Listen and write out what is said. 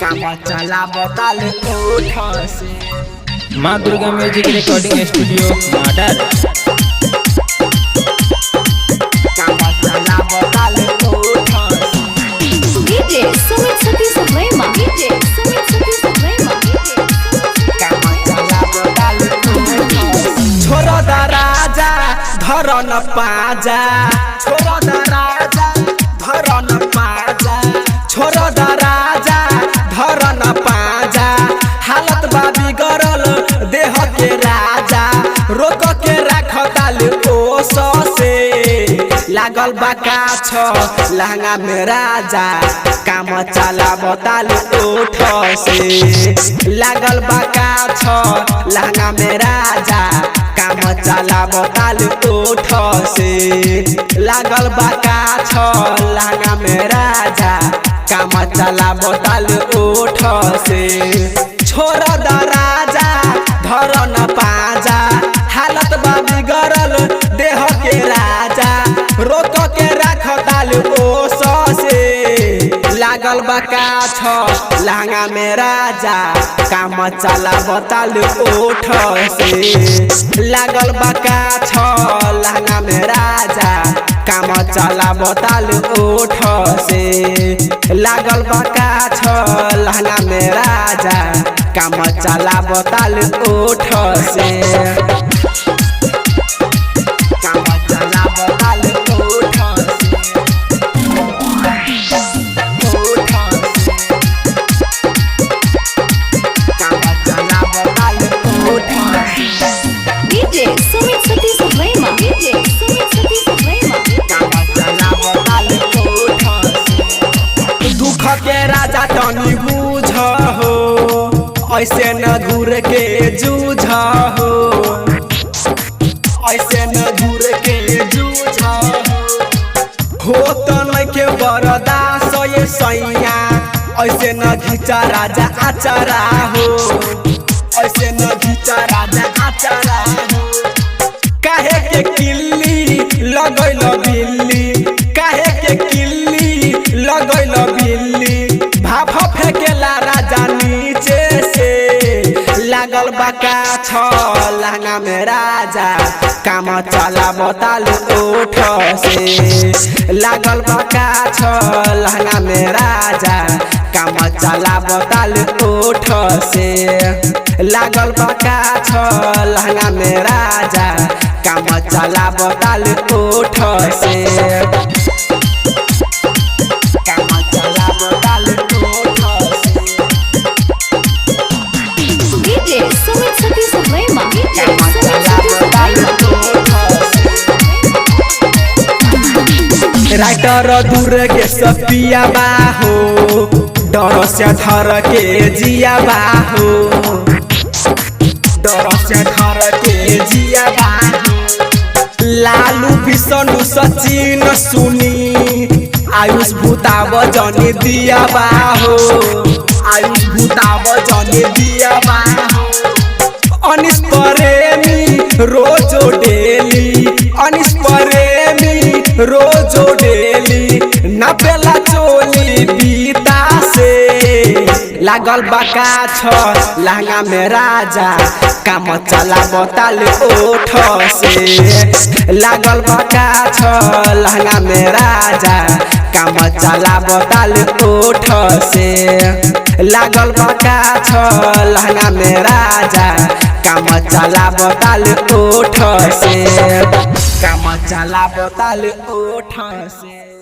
काम चला बताल ओठ से। माँ दुर्गा म्यूजिक रिकॉर्डिंग स्टूडियो माडर। काम चला बताल ओठ से। DJ Sumit Sati Sublema. DJ Sumit Sati Sublema. काम चला बताल ओठ से। छोड़ दा राजा धर न पाजा, छोड़ दा राजा धर न पाजा, छोड़ दा राजा धर न पाजा। हालत बा बिगड़ल देह के राजा, रोक के राख ताल ओस से। लागल बा काछ लहंगा में राजा, काम चला बताल ओठ से। लागल बा काछ लहंगा में राजा, काम चला बताल ओठ से। लागल बा काछ लहंगा में राजा, काम चला बताल ओठ से। छोड़ द राजा धर न पाजा, हालत बा बिगड़ल देह के राजा, रोक के राख ताल ओस से। लागल बा काछ लहंगा में राजा, काम चला बताल ओठ से। लागल बा काछ लहंगा में राजा, काम चला बताल ओठ से। लागल बा काछ लहंगा में राजा, काम चला बताल ओठ से। काम चला बताल ओठ से। ओठ से। काम चला बताल ओठ से। DJ Sumit Sati Sublema. DJ Sumit Sati Sublema. काम चला बताल ओठ से। दुख के राजा तनी बुझ हो, ऐसे न घूर के जूझ हो, ऐसे न घूर के जूझ हो। त नइखे बरदास ये सैया, ऐसे न घिचा राजा आचारा हो, ऐसे न घिचा राजा आचारा हो। काहे के किल्ली लगैल बिल्ली, काहे के किल्ली लगैल बिल्ली, भाफ फेकेला राजा नीचे से। लागल बा काछ लहंगा में राजा, काम चला बताल ओठ से। लागल बा काछ लहंगा में राजा, काम चला बताल ओठ से। लागल बा काछ लहंगा में राजा, काम चला बताल ओठ से। काम चला बताल ओठ से। DJ Sumit Sati Sublema. DJ काम Sumit चला Sati बताल Sublema. ओठ से। राइटर दूर के सपिया बाहो, डर से धर के जिया बाहो, डर से धर के जिया बाहो। लालू विष्णु सचिन सुनी, आयुष भूताव जने दिया बाहो, आयुष भूताव जने दिया बाहो। अनिस प्रेमी रोजो डेली, अनिस प्रेमी रोजो डेली, नपेला चोली बीता से। लागल बा काछ लहंगा में राजा, काम चला बताल ओठ से। लागल बा काछ लहंगा में राजा, काम चला बताल ओठ से। लागल बा काछ लहंगा में राजा, काम चला बताल ओठ से। काम चला बताल ओठ से।